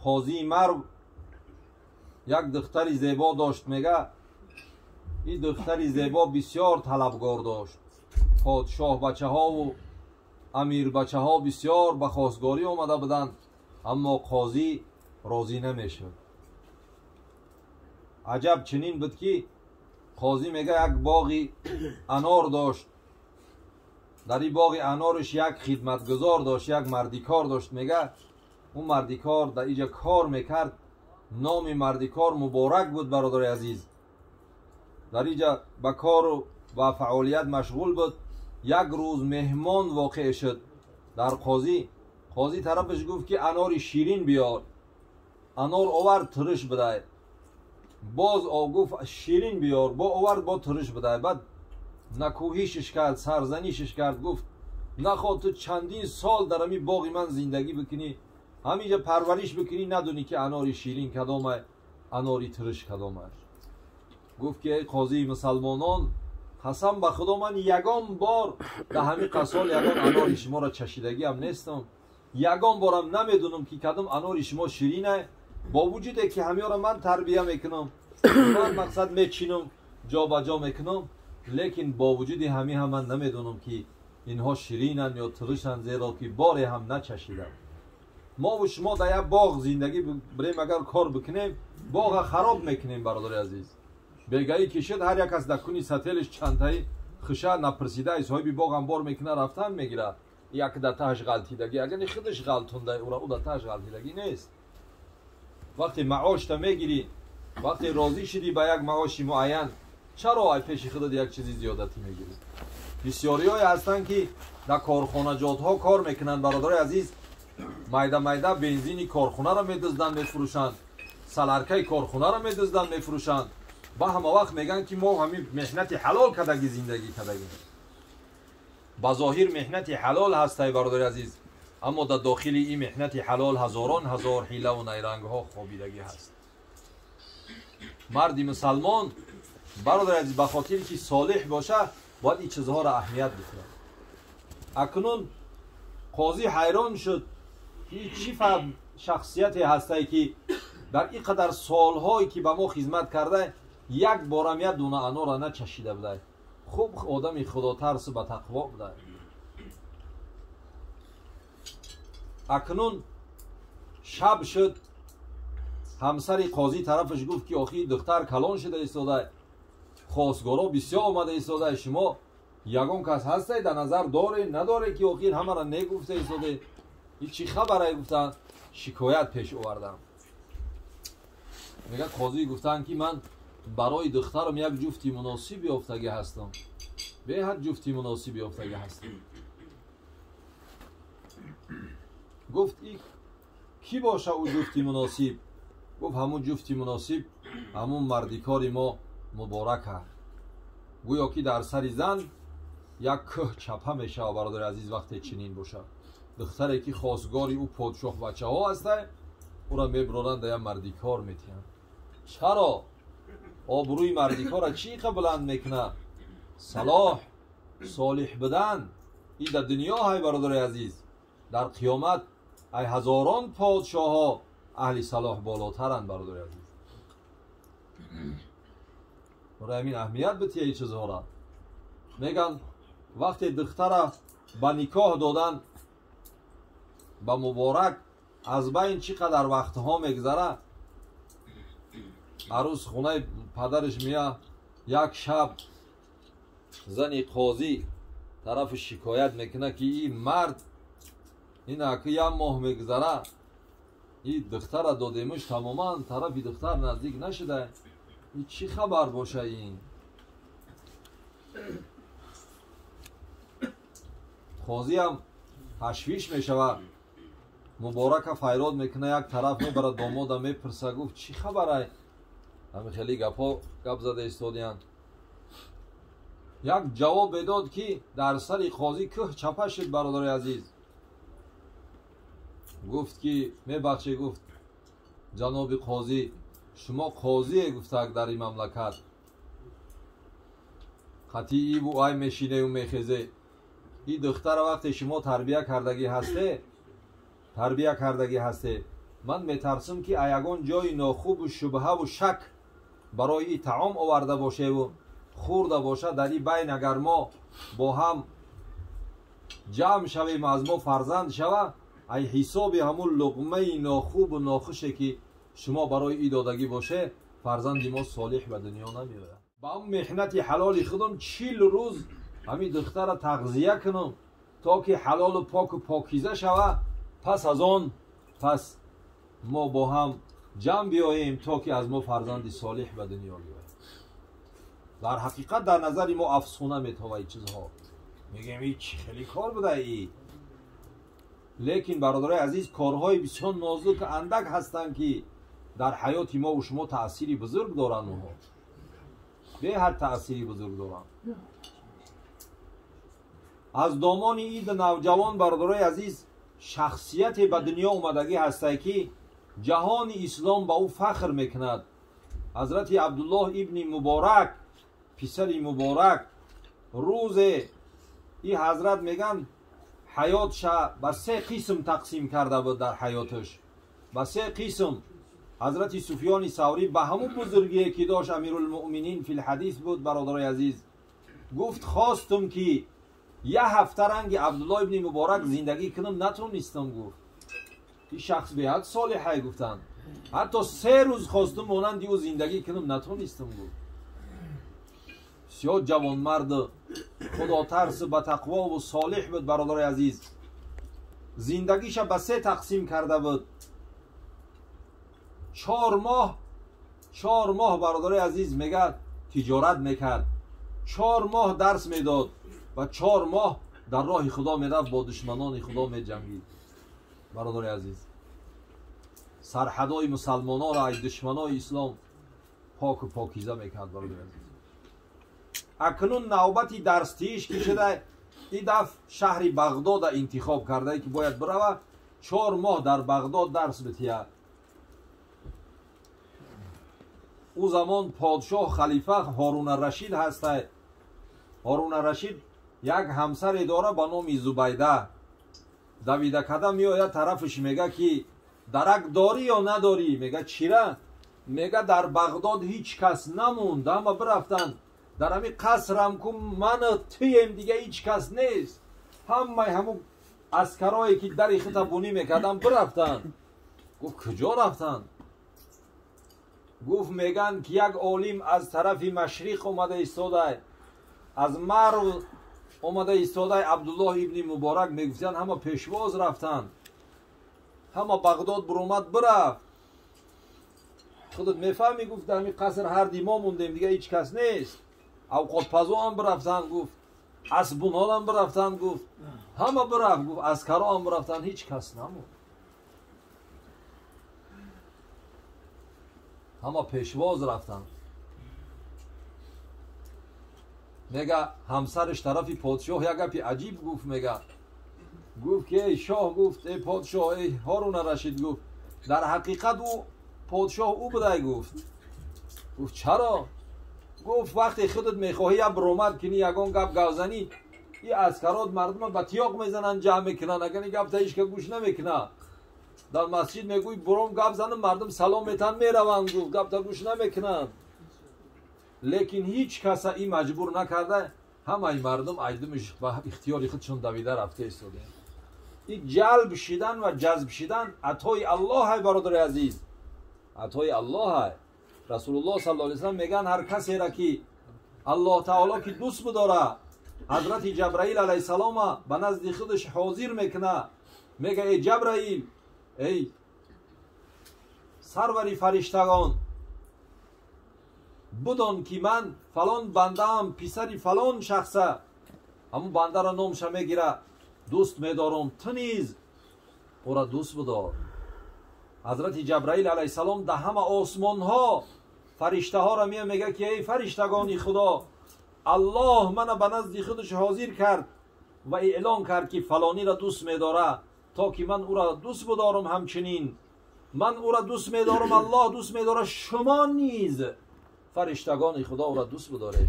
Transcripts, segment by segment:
Қозии Марв як духтари зебо дошт, мега. Ин духтари зебо бисёр талабгор дошт. Подшоҳ бачаҳову амир бачаҳо бисёр ба хостгорӣ омада буданд, аммо қозӣ розӣ намешуд. Аҷаб чунин буд, ки қозӣ мега як боғи анор дошт. Дар ин боғи анораш як хидматгузор дошт, як мардикор дошт. Мега ӯ мардикор дар иҷа кор мекард. Номи мардикор Муборак буд, бародари азиз. Дар иҷа ба кору ба фаъолият машғул буд. Як рӯз меҳмон воқеъ шуд дар қозӣ. Қозӣ тарафаш гуфт, ки анори ширин биёр. Анор овард, тириш бидай. Боз гуфт ширин биёр, бо овард, бо тириш бидай. Баъд накӯҳишиш кард, сарзанишиш кард, гуфт нахоҳ ту чандин сол дар ҳамин боғи ман зиндагӣ бикунӣ, ҳаминҷа парвариш бикунӣ, надонӣ ки анори ширин кадомай, анори тириш кадомай. Гуфт ки эй қозии мусалмонон, қасам ба Худо, ман ягон бор дар ҳамин қасол ягон анори шуморо чашидагиам нестам, ягон борам намедонам, ки кадом анори шумо ширинай, бо вуҷуде ки ҳамёро ман тарбия мекунам, ман мақсад мечинам, ҷо ба ҷо мекунам, лекин бо вуҷуди ҳамин ҳам ман намедонам, ки инҳо ширинанд ё тиришанд, зеро ки боре ҳам начашидам. Мову шумо дар як боғ зиндагӣ бирем, агар кор бикунем, боға хароб мекунем, бародари азиз. Бегаӣ кишид, ҳар як кас дар куни сателиш чандтаи хиша напурсида соҳиби боғам бор мекуна, рафтан мегирад. Як дар таҳаш ғалтидагӣ, агар худаш ғалтунда, ӯ дар таҳаш ғалтидагӣ нест. Вақте маошта мегирӣ, вақте розӣ шидӣ ба як маоши муайян, чаро ай пеши худат як чизи зиёдатӣ мегирӣ? Бисёриҳое ҳастанд, ки дар корхонаҷотҳо кор мекунанд, бародари азиз, майда майда бензини корхонаро медузданд, мефурӯшанд, саларкаи корхонаро медузданд, мефурӯшанд. Ба ҳама вақт мегӯянд, ки мо ҳамин меҳнати ҳалол кардагӣ зиндагӣ кардагӣ. Ба зоҳир меҳнати ҳалол ҳастай, бародари азиз, аммо дар дохили ин меҳнати ҳалол ҳазорон ҳазор ҳилаву найрангҳо хобидагӣ ҳаст. Марди мусалмон, бародари азиз, ба хотире ки солиҳ боша, бояд ин чизҳоро аҳамият бикунад. Акнун қозӣ ҳайрон шуд, ки чӣ шахсияте ҳастае, ки дар ин қадар солҳое ки ба мо хизмат карда, як борам як дуна анора начашида будай. Хуб одами худотарсу ба тақво будай. Акнун шаб шуд. Ҳамсари қозӣ тарафаш гуфт, ки охи духтар калон шуда истода, хостгоро бисёр омада истода, шумо ягон кас ҳастай дар назар доре, надоре, ки охир ҳамаро негуфта истоде, ин чӣ хабарае? Гуфтанд, шикоят пеш овардам. Мега қозӣ гуфтанд, ки ман барои духтарам як ҷуфти муносиб ёфтагӣ ҳастам, беҳад ҷуфти муносиб ёфтагӣ ҳастам. Гуфт и кӣ боша ӯ ҷуфти муносиб? Гуфт ҳамун ҷуфти муносиб ҳамун мардикори мо Муборак аст. Гӯё ки дар сари зан як кӯҳ чапа мешавад, бародари азиз, вақте чунин бошад. Духтаре ки хостгори ӯ подшоҳ бачаҳо ҳастай, ӯро мебуроранд, дар як мардикор метиҳанд. Чаро? Обрӯи мардикорра чӣ қа баланд мекунад? Салоҳ, солиҳ будан и дар дунё ҳай, бародари азиз, дар қиёмат ай ҳазорон подшоҳҳо аҳли салоҳ болотаранд, бародари азиз. Барои ҳамин аҳамият бития ин чизҳоро. Меган вақте духтара ба никоҳ додан ба Муборак, аз байн чӣ қадар вақтҳо мегузара, арӯс хонаи падараш мея. Як шаб зани қозӣ тарафи шикоят мекунад, ки ин мард ин аки як моҳ мегузара, ин духтара додемуш, тамоман тарафи духтар наздик нашуда, ин чӣ хабар боша? Ин қозиам ташвиш мешавад. Муборака файрод мекуна, як тараф мебарад, домода мепурса. Гуфт чӣ хабарай, ҳамин хеле гапҳо гап зада истодиянд. Як ҷавоб медод, ки дар сари қозӣ кӯҳ чапа шуд, бародари азиз. Гуфт ки мебахше, гуфт, ҷаноби қозӣ, шумо қозие, гуфтак, дар ин мамлакат қатъи иву ай мешинею мехезе. Ин духтара вақте шумо тарбия кардагӣ ҳасте, ман метарсам ки ягон ҷои нохубу шубҳаву шак барои ин таом оварда бошеву хӯрда бошад. Дар ин байн агар мо бо ҳам ҷамъ шавем, аз мо фарзанд шава, ай ҳисоби ҳамун луқмаи нохубу нохуше ки шумо барои ин додагӣ боше, фарзанди мо солиҳ ба дунё намеояд. Ба ҳамун меҳнати ҳалоли худам 40 рӯз ҳамин духтара тағзия кунам то ки ҳалолу поку покиза шава. Пас аз он пас мо бо ҳам ҷамъ биёем то ки аз мо фарзанди солиҳ ба дунё биёяд. Дар ҳақиқат дар назари мо афсона метова ин чизҳо, мегӯем ин чӣ хеле кор буда и. Лекин бародарои азиз, корҳои бисёр нозук андак ҳастанд ки дар ҳаёти мо ва шумо таъсири бузург доранд. Онҳо беҳад таъсири бузург доранд. Аз домони иди навҷавон бародарои азиз шахсияте ба дунё омадагӣ ҳастае ки ҷаҳони ислом ба ӯ фахр мекунад. Ҳазрати Абдуллоҳ ибни Муборак, писари Муборак, рӯзе ин ҳазрат мегӯянд ҳаётша ба 3 қисм тақсим карда буд. Дар ҳаёташ ба 3 қисм. Ҳазрати Суфёни Саврӣ ба ҳамун бузургие ки дошт, Амирулмуъминин филҳадис буд, бародарои азиз, гуфт хостум ки як ҳафта ранги Абдуллоҳ ибни Муборак зиндагӣ кунам, натонистам. Гуфт ин шахс беҳад солиҳай, гуфтанд. Ҳатто 3 рӯз хостум монанди ӯ зиндагӣ кунам, натонистам. Гуфт бисёр ҷавонмард, худотарсу ба тақвову солиҳ буд. Бародарои азиз, зиндагиша ба 3 тақсим карда буд. 4 моҳ бародарои азиз мегӯяд тиҷорат мекард, 4 моҳ дарс медод ва 4 моҳ дар роҳи худо мерафт, бо душманони худо меҷангид. Бародарои азиз, сарҳадои мусалмононро аз душманои ислом поку покиза мекард. Бародарои азиз, акнун навбати дарстииш ки шуда, ин дафъ шаҳри Бағдода интихоб кардае ки бояд бирава, 4 моҳ дар Бағдод дарс битиҳад. Ӯ замон подшоҳ халифа Ҳорун Рашид ҳастай. Ҳорун Рашид як ҳамсаре дора ба номи Зубайда. Давида када меояд тарафаш, мега ки дарак дорӣ ё надорӣ? Мега чира? Мега дар Бағдод ҳеҷ кас намонд, ҳама бирафтанд. Дар ҳамин қасрам ку ману туем, дига ҳеҷ кас нест. Ҳамаи ҳамун аскарое ки дари хита бунӣ мекарданд бирафтанд. Гуфт куҷо рафтанд? Гуфт мегӯянд ки як олим аз тарафи машриқ омада истодай, аз Марв омада истодай, Абдуллоҳ ибни Муборак. Мегуфтанд ҳама пешвоз рафтанд, ҳама Бағдод буромад бирафт. Худат мефаҳмӣ, гуфт дар ҳамин қаср ҳар ди мо мондем, дига ҳеҷ кас нест. Авқотпазоам бирафтанд, гуфт асбунонам бирафтанд, гуфт ҳама бирафт, гуфт аскароам бирафтанд, ҳеҷ кас намонд. Ҳама пешвоз рафтанд. Мега ҳамсараш тарафи подшоҳ як гапи аҷиб гуфт. Мега гуфт ки эй шоҳ, гуфт эй подшоҳ, эй Ҳоруна Рашид, гуфт дар ҳақиқат ӯ подшоҳ ӯ будай. Гуфт гуфт чаро? Гуфт вақте худат мехоҳӣ як баромад кунӣ, ягон гап гавзанӣ, ин аскарот мардума ба тиёқ мезананд, ҷамъ мекунанд, агар ин гапта ҳеҷ ка гӯш намекунад. Дар масҷид мегӯй буром гап занам, мардум салом метан мераванд, гуфт гапта гӯш намекунанд. Лекин ҳеҷ каса ин маҷбур накарда, ҳамаи мардум айдумиш ба ихтиёри худшон давида рафта истодаанд. Ин ҷалб шидан ва ҷазб шидан атои Аллоҳ, бародари азиз, атои Аллоҳ. Расулуллоҳ саллаллоҳу алайҳи васаллам мегӯянд ҳар касеро ки Аллоҳ таоло ки дӯст бидора, ҳазрати Ҷабраил алайҳиссалома ба назди худаш ҳозир мекунад, мега эй Ҷабраил, эй сарвари фариштагон, бидон ки ман фалон бандаам, писари фалон шахса, ҳамун бандаро номша мегира, дӯст медорам, ту низ ӯро дӯст бидор. Ҳазрати Ҷабраил алайҳиссалом дар ҳама осмонҳо фариштаҳоро мея мега ки эй фариштагони Худо, Аллоҳ мана ба назди худаш ҳозир кард ва эълон кард ки фалониро дӯст медора, то ки ман ӯро дӯст бидорам. Ҳамчунин ман ӯро дӯст медорам, Аллоҳ дӯст медорад, шумо низ фариштагони Худо ӯро дӯст бидоред.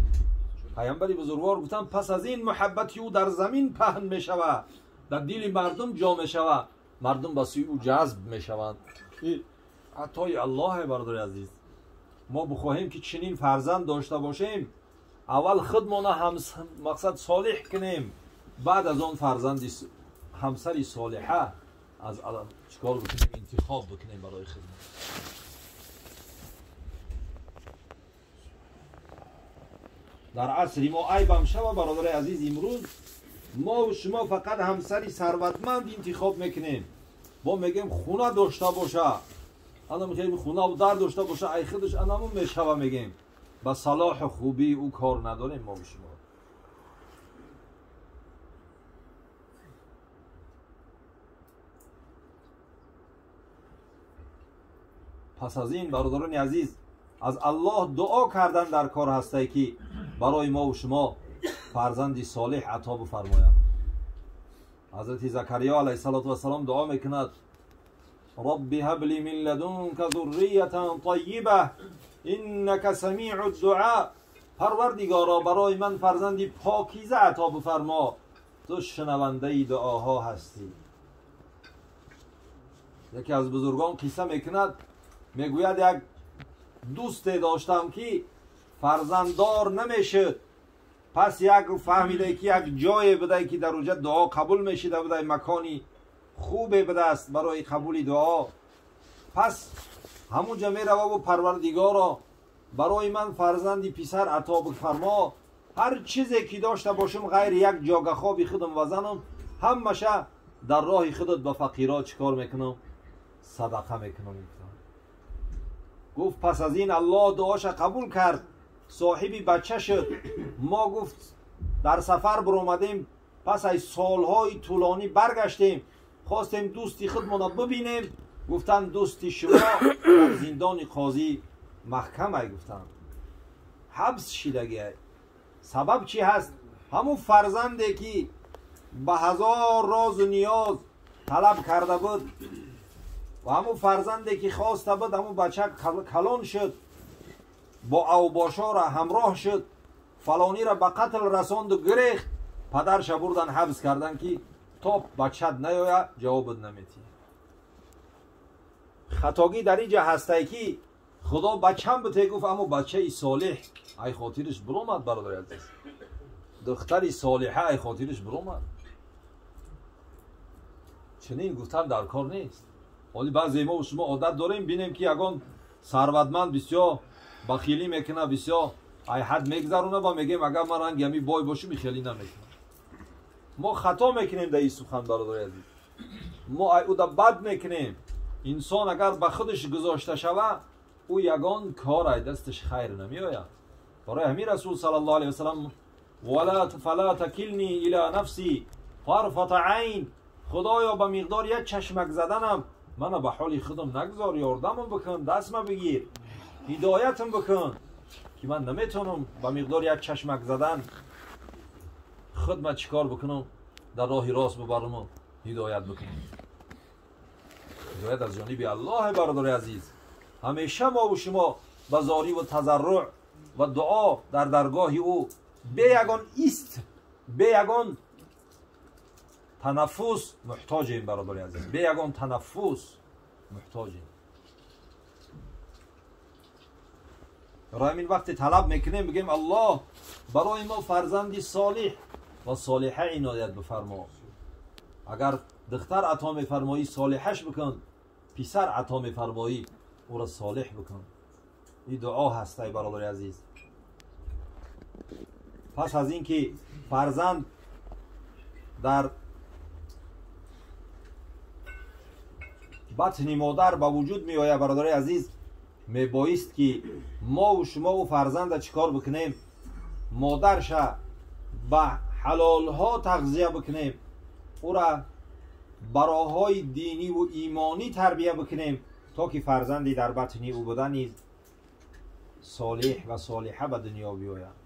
Паёмбари бузургвор гуфтанд пас аз ин муҳаббати ӯ дар замин паҳн мешавад, дар дили мардум ҷо мешавад, мардум ба сӯи ӯ ҷазб мешаванд. Атои Аллоҳ бародари азиз, мо бихоҳем ки чунин фарзанд дошта бошем, аввал худмона мақсад солиҳ кунем, баъд аз он фарзанди ҳамсари солиҳа аз чикор бикунем, интихоб бикунем барои худмон. Дар асри мо айбам шава бародари азиз, имрӯз мо ва шумо фақат ҳамсари сарватманд интихоб мекунем. Мо мегӯем хона дошта боша, ана мегӯем хона ва дар дошта боша, ай худаш анамун мешава, мегӯем. Ба салоҳу хубии ӯ кор надорем мо ва шумо. Пас аз ин бародарони азиз, аз Аллоҳ дуо кардан дар кор ҳастае ки барои мо ва шумо фарзанди солиҳ ато бифармояд. Ҳазрати Закариё алайҳиссалоту вассалом дуо мекунад: Рабби ҳаб ли мин ладунка зурриятан таййиба иннака самиъу дуъо. Парвардигоро, барои ман фарзанди покиза ато бифармо, ту шунавандаи дуоҳо ҳастӣ. Яке аз бузургон қисса мекунад, мегӯяд як дӯсте доштам ки фарзанддор намешуд. Пас як фаҳмида ки як ҷое буда ки дар онҷо дуо қабул мешида буда, макони хубе будааст барои қабули дуо. Пас ҳамунҷо мерававу Парвардигоро, барои ман фарзанди писар ато бифармо, ҳар чизе ки дошта бошам ғайри як ҷогахоби худам ва занам, ҳамаша дар роҳи худат ба фақиро чикор мекунам? Садақа мекунам. Гуфт пас аз ин Аллоҳ дуоша қабул кард, соҳиби бача шуд. Мо гуфт дар сафар баромадем, пас аз солҳои тӯлонӣ баргаштем, хостем дӯсти худмонро бибинем. Гуфтанд дӯсти шумо дар зиндони қозӣ маҳкам ай, гуфтанд ҳабс шидагӣ. Сабаб чӣ ҳаст? Ҳамун фарзанде ки ба ҳазор розу ниёз талаб карда буд ва ҳамун фарзанде ки хоста буд, ҳамун бача калон шуд, бо авбошора ҳамроҳ шуд, фалониро ба қатл расонду гирехт, падарша бурдан ҳабс кардан ки то бачат наёя ҷавобат наметиҳ. Хатогӣ дар инҷа ҳастае ки Худо бачам бите гуфт, аммо бачаи солиҳ ай хотириш биромад. Бародари азиз, духтари солиҳа ай хотириш биромад. Чунин гуфтан дар кор нест. Ҳоли баъзе мо шумо одат дорем бинем ки ягон сарватманд бисёр бахилӣ мекунад, бисёр ай ҳад мегзаронад ва мегӯем агар ман ранги ҳами бой бошам хеле намекунам. Мо хато мекунем дар ин сухан бародари азиз. Мо ай уда бад мекунем. Инсон агар ба худаш гузошта шавад, ӯ ягон кор ай дасташ хайр намеояд. Барои ҳамин Расул саллаллоҳу алайҳи васаллам фала такилни ила нафси тарфата айн, Худоё ба миқдори як чашмак заданам мана ба ҳоли худам нагзор, ёрдамам бикун, дастма бигир, ҳидоятам бикун ки ман наметавонам ба миқдори як чашмак задан худма чӣ кор бикунам, дар роҳи рост бибараму ҳидоят бикунам. Ҳидоят аз ҷониби Аллоҳ бародари азиз. Ҳамеша мо ва шумо ба зорӣ ва тазарруъ ва дуо дар даргоҳи ӯ бе ягон ист, бе ягон танаффус муҳтоҷем бародари азиз, бе ягон танаффус муҳтоҷем. Барои ҳамин вақте талаб мекунем бигӯем Аллоҳ барои мо фарзанди солиҳ ва солиҳа иноят бифармо. Агар духтар ато мефармоӣ солиҳаш бикун, писар ато мефармоӣ ӯро солиҳ бикун. Ин дуо ҳастай бародари азиз. Пас аз ин ки фарзанд дар батни модар ба вуҷуд меояд бародари азиз, мебоист ки мо ва шумо ӯ фарзанда чӣ кор бикунем? Модарша ба ҳалолҳо тағзия бикунем, ӯра ба роҳҳои динӣ ва имонӣ тарбия бикунем то ки фарзанди дар батни ӯ буда низ солиҳ ва солиҳа ба дунё биёяд.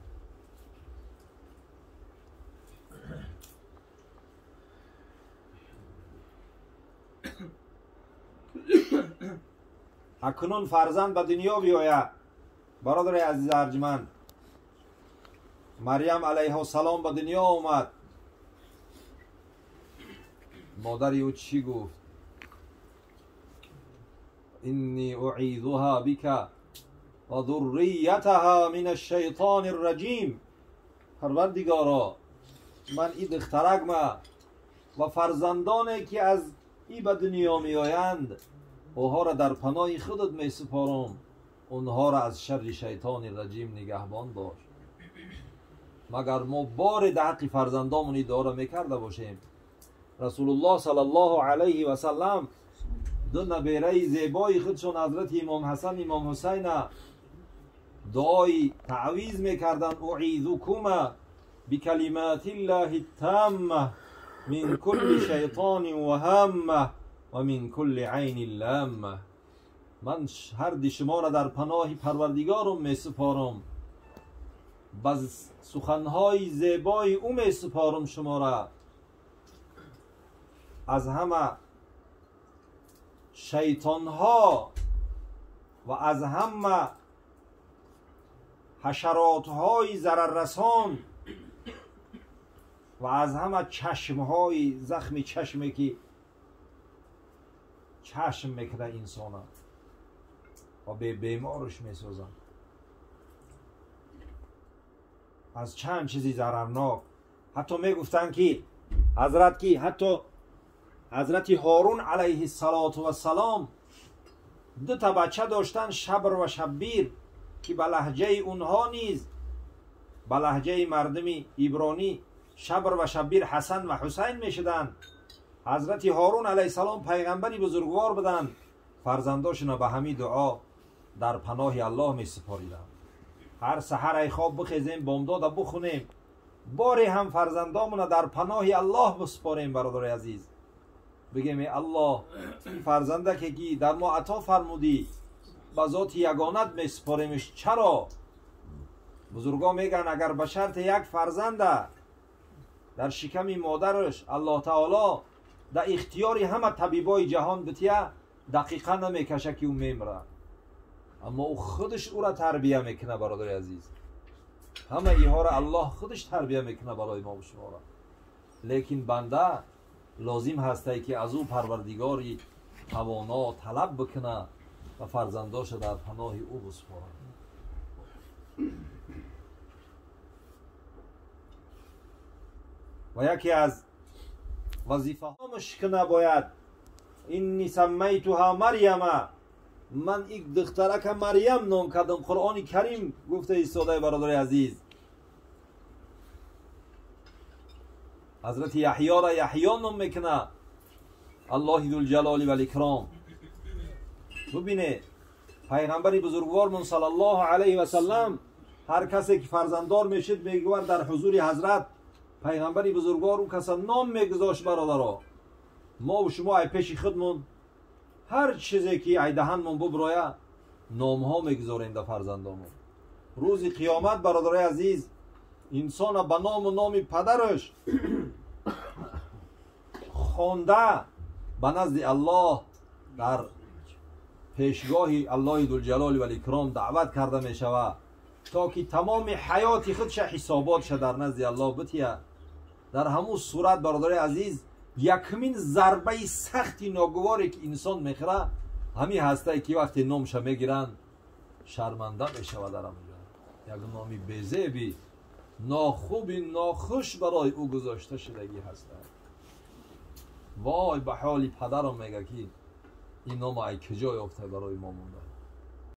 Акнун фарзанд ба дунё биёяд бародари азиз арҷманд, Марьям алайҳиссалом ба дунё омад, модари ӯ чӣ гуфт? Инни уъизуҳа бика ва зурриятаҳа мин ашшайтони рраҷим. Парвардигоро, ман и духтаракма ва фарзандоне ки аз и ба дунё меоянд, онҳоро дар паноҳи худат месупорам, онҳоро аз шарри шайтони раҷим нигаҳбон бош. Магар мо боре дар ҳаққи фарзандомон ин дуоро мекарда бошем? Расулуллоҳ саллаллоҳу алайҳи васаллам ду набераи зебои худшон ҳазрати имом ҳасан, имом ҳусайна дуои таъвиз мекарданд: уъизукума бикалиматиллаҳи тамма мин кулли шайтонин ва ҳамма ва мин кулли айнин ламма. Ман ҳарди шуморо дар паноҳи парвардигорум месупорам, ба суханҳои зебои ӯ месупорам шуморо, аз ҳама шайтонҳо ва аз ҳама ҳашаротҳои зараррасон ва аз ҳама чашмҳои захми чашме ки чашм мекунад инсона ва беморш месозад, аз чанд чизи зарарнок. Ҳатто мегуфтанд ки ҳазрат ки ҳатто ҳазрати Ҳорун алайҳиссалоту вассалом ду та бача доштанд, Шабр ва Шаббир, ки ба лаҳҷаи онҳо низ, ба лаҳҷаи мардуми ибронӣ, Шабр ва Шаббир Ҳасан ва Ҳусайн мешуданд. Ҳазрати Ҳорун алайҳиссалом пайғамбари бузургвор буданд, фарзандошона ба ҳамин дуо дар паноҳи Аллоҳ месупориданд. Ҳар саҳар ай хоб бихезем, бомдода бухунем, боре ҳам фарзандомона дар паноҳи Аллоҳ бисупорем. Бародари азиз, бигем: эй Аллоҳ, ин фарзандаке ки дар мо ато фармудӣ, ба зоти ягонат месупоремш. Чаро? Бузургон мегӯянд, агар ба шарти як фарзанда дар шиками модараш Аллоҳ таоло дар ихтиёри ҳама табибои ҷаҳон бития, дақиқа намекаша ки ӯ мемирад, аммо ӯ худаш ӯра тарбия мекунад. Бародари азиз, ҳама иҳоро Аллоҳ худаш тарбия мекунад барои мо шуморо. Лекин банда лозим ҳастае ки аз ӯ парвардигори тавоно талаб бикунад ва фарзандоша дар паноҳи ӯ бисупорад. Ва яке аз вазифаҳо мушкина бояд: инни саммайтуҳа Марьяма, ман ик духтарака Марьям ном кардам. Қуръони Карим гуфта истодаи, бародари азиз. Ҳазрати Яҳёра Яҳё ном мекунад Аллоҳи зулҷалоли валикром. Бубине, пайғамбари бузургвормон саллаллоҳу алайҳи васаллам ҳар касе ки фарзанддор мешуд, мегӯяд дар ҳузури ҳазрат пайғамбари бузургвор ӯ каса ном мегузошт. Бародаро, мо шумо ай пеши худмон ҳар чизе ки ай даҳанмон буброя, номҳо мегузорем дар фарзандомон. Рӯзи қиёмат, бародарои азиз, инсона ба ному номи падараш хонда ба назди Аллоҳ дар пешгоҳи Аллоҳи зулҷалоли валикром даъват карда мешавад, то ки тамоми ҳаёти худша ҳисоботша дар назди Аллоҳ бития. Дар ҳамун сурат, бародарои азиз, якмин зарбаи сахти ногуворе ки инсон мехӯрад ҳамин ҳастае ки вақте номша мегиранд, шарманда мешавад. Дар ҳамунҷо як номи безеби нохуби нохуш барои ӯ гузошта шудагӣ ҳастад. Вой ба ҳоли падарам, мега ки ин ном ай куҷо ёфта барои мо монда.